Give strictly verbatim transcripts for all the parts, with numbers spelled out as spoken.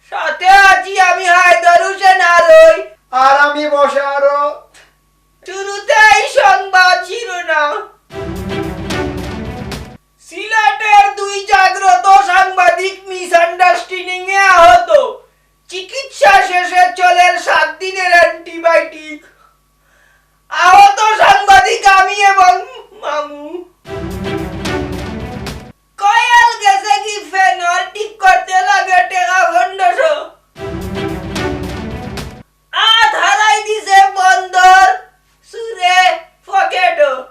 সাথে আছি আমি হায়দার হোসেন আরোই। আর আমি বশারত। শুরুতেই সংবাদ শিরোনাম। সিলেটের দুই জাগ্রত সাংবাদিক মিসআন্ডারস্ট্যান্ডিং এ আহত। চিকিৎসা শেষে চলের সাত দিনের অ্যান্টিবায়োটিক। আহত সাংবাদিক আমি এবং মামু। কয়েল গেছে কি ফ্যানর, ঠিক করতে লাগে টেকা পনেরোশো। আত হারাই দিছে বন্দর, চুরে পকেটো।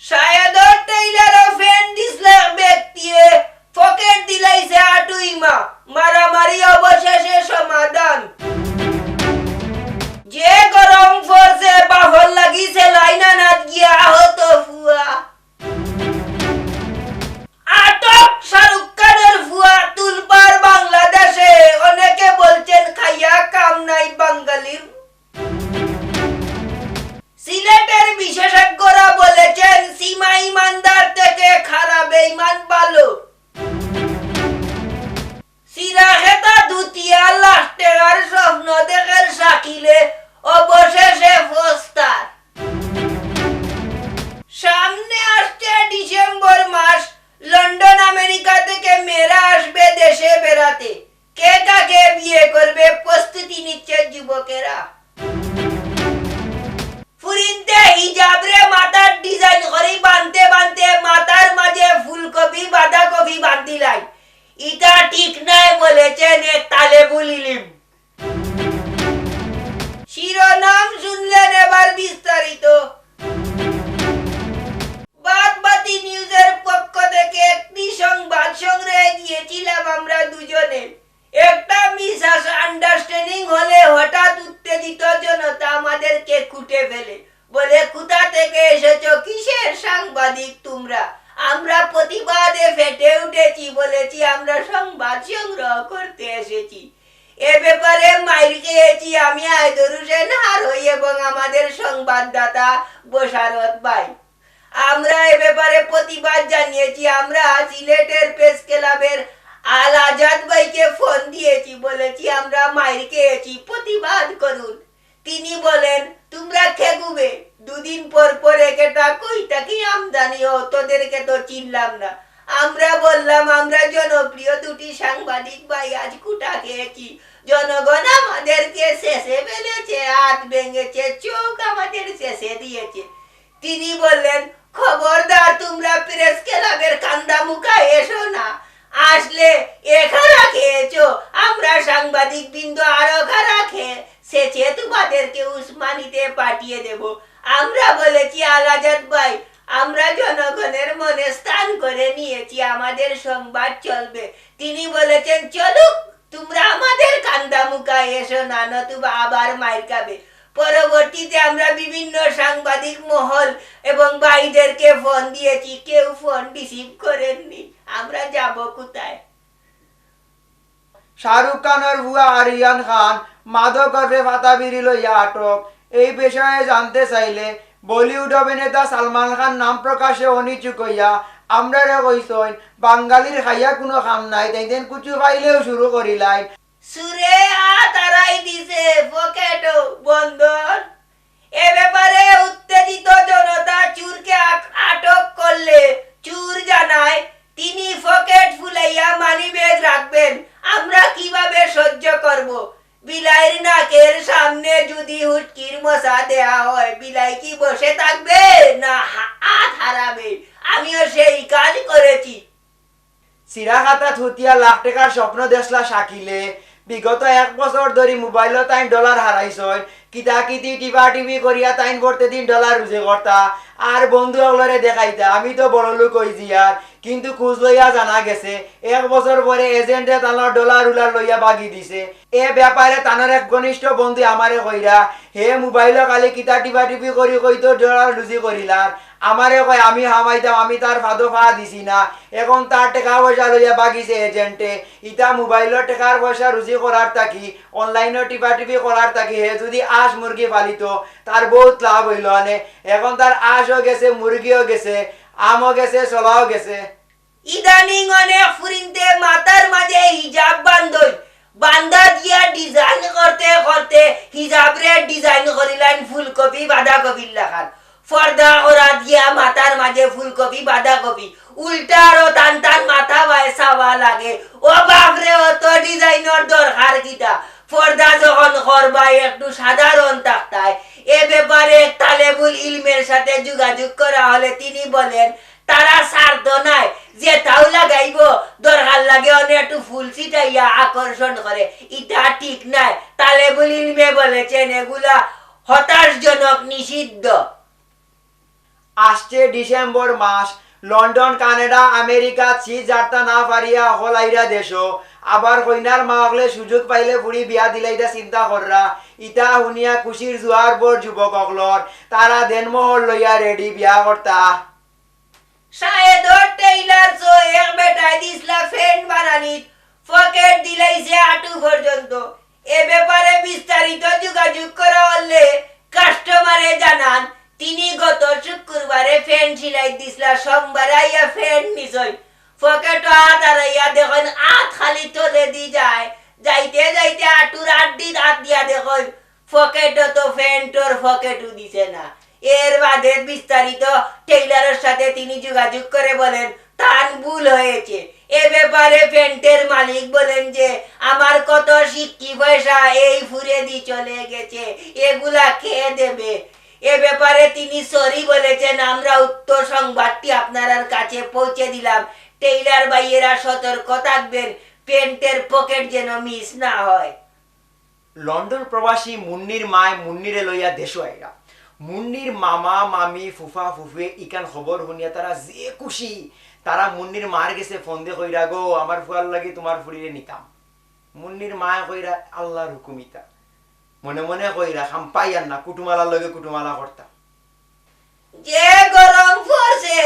শায়দর টেইলারো ফ্যান দিছলা এক ব্যক্তিয়ে, পকেট দিলাইছে আটুইমা, মারামারি অবশেষে সমাধান। যে গরম পড়ছে, বাফর লাগিছে লাইন আনাত গিয়া আহত ফুয়া। আটক শাহরুখ খানের ফুয়া তুলপার বাংলাদেশে, অনেকে বলছেন খাইয়া কাম নাই বাঙালির। সিলেটের বিশেষজ্ঞরা বলেছেন, সীমা ইমানদার থেকে খারাপ বেইমান ভালো। সিরা খেতা ধুতিয়া লাখ টেকার স্বপ্ন দেখের শাকিলে, অবশেষে ফস্তার। সামনে আসছে ডিসেম্বর মাস, লন্ডন আমেরিকা থেকে মেয়েরা আসবে দেশে বেড়াতে। কে কাকে বিয়ে করবে, প্রস্তুতি নিচ্ছে যুবকেরা। ফুরিন্তে হিজাবরে মাথার ডিজাইন করি বানতে বানতে মাথার মাঝে ফুলকপি বাঁধাকপি বান্ধিলাই। ইটা ঠিক নাই বলেছেন এক তালেবুল ইলিম। শিরোনাম শুনলেন, এবার বিস্তারিত। বাদবাতি নিউজের পক্ষ থেকে একটি সংবাদ সংগ্রহে গিয়েছিলাম আমরা দুজনে। একটা মিসআন্ডারস্ট্যান্ডিং হলে হঠাৎ উত্তেজিত জনতা আমাদেরকে খুঁটে ফেলে, বলে, "কোথা থেকে এসেছো? কিসের সাংবাদিক তোমরা?" আমরা প্রতিবাদে ফেটে উঠেছি, বলেছি, "আমরা সংবাদ সংগ্রহ করতে এসেছি।" এ ব্যাপারে মাইর খেয়েছি আমি, হায়দর হোসেন আরোই এবং আমাদের সংবাদদাতা বশারত ভাই। আমরা এ ব্যাপারে প্রতিবাদ জানিয়েছি। আমরা সিলেটের প্রেস ক্লাবের আল আজাদ ভাইকে ফোন দিয়েছি, বলেছি, "আমরা মাইর খেয়েছি, প্রতিবাদ করুন।" তিনি বলেন, "তোমরা খেগুবে, দুদিন পর পর একটা কই থাকি আমদানি হও, তোদেরকে তো চিনলাম না।" আমরা বললাম, "আমরা জনপ্রিয় দুটি সাংবাদিক ভাই আজ খুটা খেয়েছি, জনগণ আমাদেরকে শেষে ফেলেছে, হাত ভেঙেছে, চোখ আমাদের শেষে দিয়েছে।" তিনি বললেন, "খবরদার তোমরা প্রেস ক্লাবের কান্দা মুখা এসো না, আসলে এ খারা খেয়েছো, আমরা সাংবাদিক বৃন্দ আরো খারা খেয়ে সেচে তোমাদেরকে উসমানিতে পাঠিয়ে দেব।" আমরা বলেছি, "আল আজাদ ভাই, আমরা জনগণের মনে স্থান করে নিয়েছি, আমাদের সংবাদ চলবে।" তিনি বলেছেন, "চলুক, তোমরা আমাদের কান্দা মুখা এসো না, নতুবা আবার মাইর খাবে।" পরবর্তীতে আমরা বিভিন্ন সাংবাদিক মহল এবং ভাইদেরকে ফোন দিয়েছি, কেউ ফোন রিসিভ করেননি। আমরা যাব কোথায়? শাহরুখ খানের ফুয়া আরিয়ান খান মাদক ওরফে ফাতা বিড়ি লইয়া আটক। এই বিষয়ে জানতে চাইলে বলিউড অভিনেতা সালমান খান নাম প্রকাশে অনিচ্ছুক হইয়া আমরারে কইছইন, "বাঙালির খাইয়া কুনু কাম নাই, তাইন তাইন কুচু পাইলেউ শুরু করিলাইন।" চুরে আত হারাই দিছে, পকেটো বন্দর। এ ব্যাপারে উত্তেজিত জনতা চুরকে আট-, আটক করলে চুর জানায়, তিনি পকেট ফুলাইয়া মানিব্যাগ রাখবেন, আমরা কিভাবে সহ্য করব? বিলাইর নাকের সামনে যদি হুটকির মশা দেয়া হয়, বিলাই কি বসে থাকবে? না, হা-, আত হারাবে। আমিও সেই কাজ করেছি। চিরা খাতা থুতিয়া লাখ টেকার স্বপ্ন দেখলা শাকিলে। বিগত এক বছর ধরি মোবাইলো তাইন ডলার হারাইছইন। কিতা কিতি টিপা টিপি করিয়া তাইন প্রতিদিন ডলার রুজি করতা। আর বন্ধু অকলরে দেখাইতা, "আমি তো বড় লোক অইছি আর।" কিন্তু খুঁজ লইয়া জানা গেছে, এক বছর পরে এজেন্টে তানর ডলার উলার লইয়া বাগি দিছে। এ ব্যাপারে তানর এক ঘনিষ্ঠ বন্ধু আমারে কইরা, হে মোবাইলো খালি কিতা টিপা টিপি করি কইতো ডলার রুজি করিলার। আমারে কয়, আমি হামাইতাম, আমি তার ফাদো ফা দিছি না। এখন তার টেকা পয়সা লইয়া বাগিছে এজেন্টে। ইতা মোবাইলো টেকার পয়সা রুজি করার থাকি, অনলাইনো টিপা টিপি করার থাকি, হে যদি আঁস মুরগি ফালিতো, তার বউত লাভ অইলো অনে। এখন তার আঁসও গেছে, মুরগিও গেছে, আমও গেছে, ছলাও গেছে। ইদানিং অনেক ফুরিন্তে মাথার মাঝে হিজাব হিজাব বান্ধইন, বান্ধা দিয়া design করতে করতে হিজাবরে design করিলাইন ফুলকপি বাঁধাকপির লাখান। পর্দা করা দিয়া মাথার মাঝে ফুলকপি বাঁধাকপি, উল্টা আরো তান তান মাথা বায় চাওয়া লাগে। ও বাপরে, অত designর দরকার কিতা? পর্দা যখন করবায় একটু সাধারণ থাকতায়। এ ব্যাপারে এক তালেবুল ইলমের সাথে যোগাযোগ করা হলে তিনি বলেন, তারা ছাড়তো নায়, যেতাউ লাগাইবো, দরকার লাগে অনে একটু ফুল ছিটাইয়া আকর্ষণ করে, ইটা ঠিক নায়। তালেবুল ইলমে বলেছেন এগুলা হতাশজনক, নিষিদ্ধ। আসছে ডিসেম্বর মাস, লন্ডন, কানাডা, আমেরিকা, ছি যারতা না পারিয়া হকল আইরা দেশো। আবার কইনার মা অকলে সুযোগ পাইলে ফুড়ি বিয়া দিলাইতা চিন্তা কররা। ইতা হুনিয়া খুশির জোয়ার বর যুবক অকলর, তারা দেনমোহর লইয়া রেডি বিয়া করতা। শাহেদর টেইলার্সো এক বেটায় দিছলা প্যান্ট বানানিত, পকেট দিলাইছে আটু পর্যন্ত। এ ব্যাপারে বিস্তারিত যোগাযোগ করা হলে কাস্টমারে জানান, তিনি গত শুক্রবারে প্যান্ট সিলাই দিছলা, সোমবারে আইয়া প্যান্ট নিছইন। পকেটো আত আরাইয়া দেখইন আত খালি তলেদি যায়, যাইতে যাইতে আটুর আড্ডিত আত দিয়া দেখইন পকেটো তো প্যান্টর পকেটও দিছে না। এর বাদে বিস্তারিত টেইলারর সাথে তিনি যোগাযোগ করে বলেন, তান ভুল হয়েছে। এ ব্যাপারে প্যান্টের মালিক বলেন যে, আমার কত সিক্কি পয়সা এই ফুরেদি চলে গেছে, এগুলা কে দেবে? এ ব্যাপারে তিনি সরি বলেছেন, আমরা উক্ত সংবাদটি আপনারার কাছে পৌঁছে দিলাম। টেইলার ভাইয়েরা সতর্ক থাকবেন, প্যান্টের পকেট যেন মিস না হয়। লন্ডন প্রবাসী মুন্নির মায় মুন্নিরে লইয়া দেশো আইরা। মুন্নির মামা, মামি, ফুফা, ফুফুয়ে ইখান খবর হুনিয়া তারা যে খুশি, তারা মুন্নির মার গেছে ফোন দে কইরা, গো, আমার ফুয়ার লাগি তুমার ফুড়িরে নিতাম। মুন্নির মায় কইরা, আল্লার হুকুম ইতা। মনে মনে কইরা, খাম্পাইয়ার না, কুটুমালার লগে কুটুমালা করতা। যে গরম পড়ছে,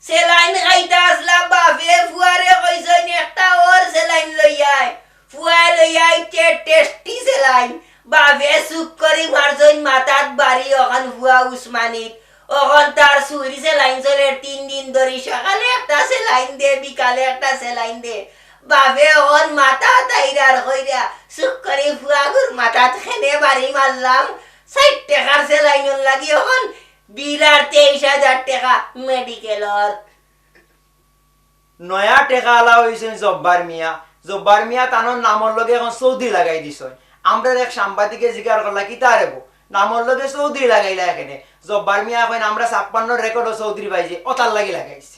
সেলাইন খাইতা আসলা, বাপে ফুয়ারে কইছইন, একটা ওর সেলাইন লইয়া আয়। ফুয়ায় লইয়া আইছে টেস্টি সেলাইন। বাপে চুপ করি মারছইন মাথাত বাড়ি, অখান ফুয়া উসমানিত। অখন তার সুই সেলাইন চলের তিন দিন ধরি, সকালে একটা সেলাইন দে, বিকালে একটা সেলাইন দে। বাপে অখন মাথা তাইরার কইরা, চুপ করি ফুয়াগুর মাথাত খেনে বাড়ি মারলাম। ষাইট টেকার সেলাইনর লাগি অখন বিল আর তেইশ হাজার টেকা মেডিকেলর। নয়া টেকা আলা অইছইন জব্বার মিয়া। জব্বার মিয়া তানর নামর লগে অখন চৌধুরী লাগাই দিছইন। আমরার এক সাংবাদিকে জিকার করলা, কিতা রে বো, নামর লগে চৌধুরী লাগাইলা কেনে? জব্বার মিয়া কইন, আমরা ছাপ্পান্নর রেকর্ডো চৌধুরী পাইছি, অতার লাগি লাগাইছি।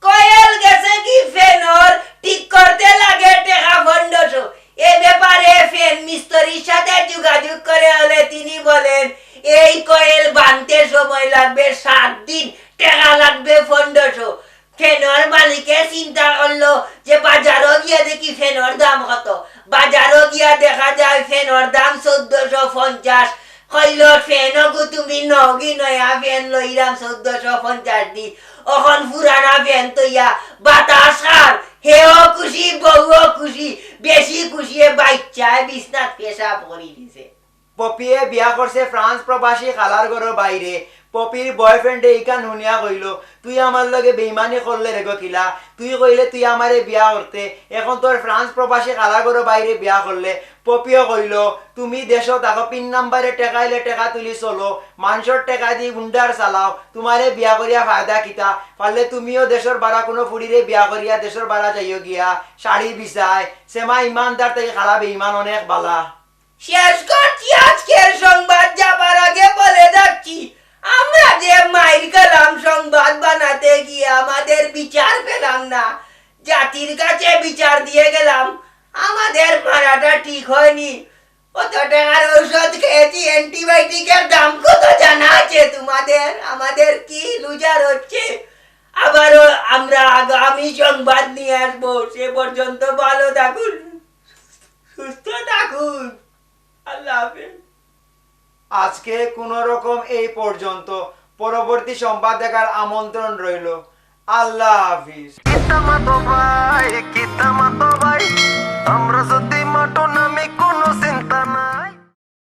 কয়েল গেছে কি ফ্যানর, ঠিক করতে লাগে টেকা পনেরোশো। এ ব্যাপারে ফ্যান মিস্ত্রির সাথে যোগাযোগ করে হলে তিনি বলেন, এই কয়েল বানতে সময় লাগবে সাত দিন, টেকা লাগবে পনেরোশো। ফ্যানর মালিকে চিন্তা করলো যে বাজারো গিয়া দেখি ফ্যানর দাম কত। বাজারো গিয়া দেখা যায় ফ্যানর দাম চৌদ্দশো পঞ্চাশ। কইলো, ফ্যান ওগু তুমি নওগি, নয়া ফ্যান লইরাম চৌদ্দশো পঞ্চাশ দি। অখন পুরানা ফ্যান তইয়া বাতাস খার, হেও খুশি, বউও খুশি, বেশি খুশিয়ে বাইচ্চায় বিছনাত পেশাব করি দিছে। পপিয়ে বিয়া করছে ফ্রান্স প্রবাসী খালার ঘরর বাইরে। পপির বয়ফ্রেন্ডে ইখান হুনিয়া কইলো, তুই আমার লগে বেইমানি করলে রে গো কিলা? তুই কইলে তুই আমারে বিয়া করতে, এখন তোর ফ্রান্স প্রবাসী খালার ঘরর বাইরে বিয়া করলে। পপিও কইলো, তুমি দেশো থাকো, পিন নাম্বারে টেকাইলে টেকা তুলি চলো, মানষর টেকা দি গুন্ডার চালাও, তুমারে বিয়া করিয়া ফায়দা কিতা? পারলে তুমিও দেশর বারা কুনু ফুড়িরে বিয়া করিয়া দেশর বারা যাইও গিয়া, শাড়ি বিছায়। সেমা ইমানদার থাকি খালা বেইমান অনেক বালা। শেষ করছি আজকের সংবাদ, যাবার আগে বলে যাচ্ছি, আমরা যে মাইর খেলাম সংবাদ বানাতে গিয়ে, আমাদের বিচার পেলাম না, জাতির কাছে বিচার দিয়ে গেলাম, আমাদের মারাটা ঠিক হয়নি। অত টেকার ঔষধ খেয়েছি, অ্যান্টিবায়োটিকের দাম কত জানা আছে তোমাদের? আমাদের কি লুজার হচ্ছে? আবারও আমরা আগামী সংবাদ নিয়ে আসবো, সে পর্যন্ত ভালো থাকুন, সুস্থ থাকুন। আল্লাহ হাফেজ। আজকে কোনো রকম এই পর্যন্ত। পরবর্তী সংবাদ দেখার আমন্ত্রণ রইল। আল্লাহ হাফিজ। কিতা মাতো ভাই, কিতা মাতো ভাই, আমরা যদি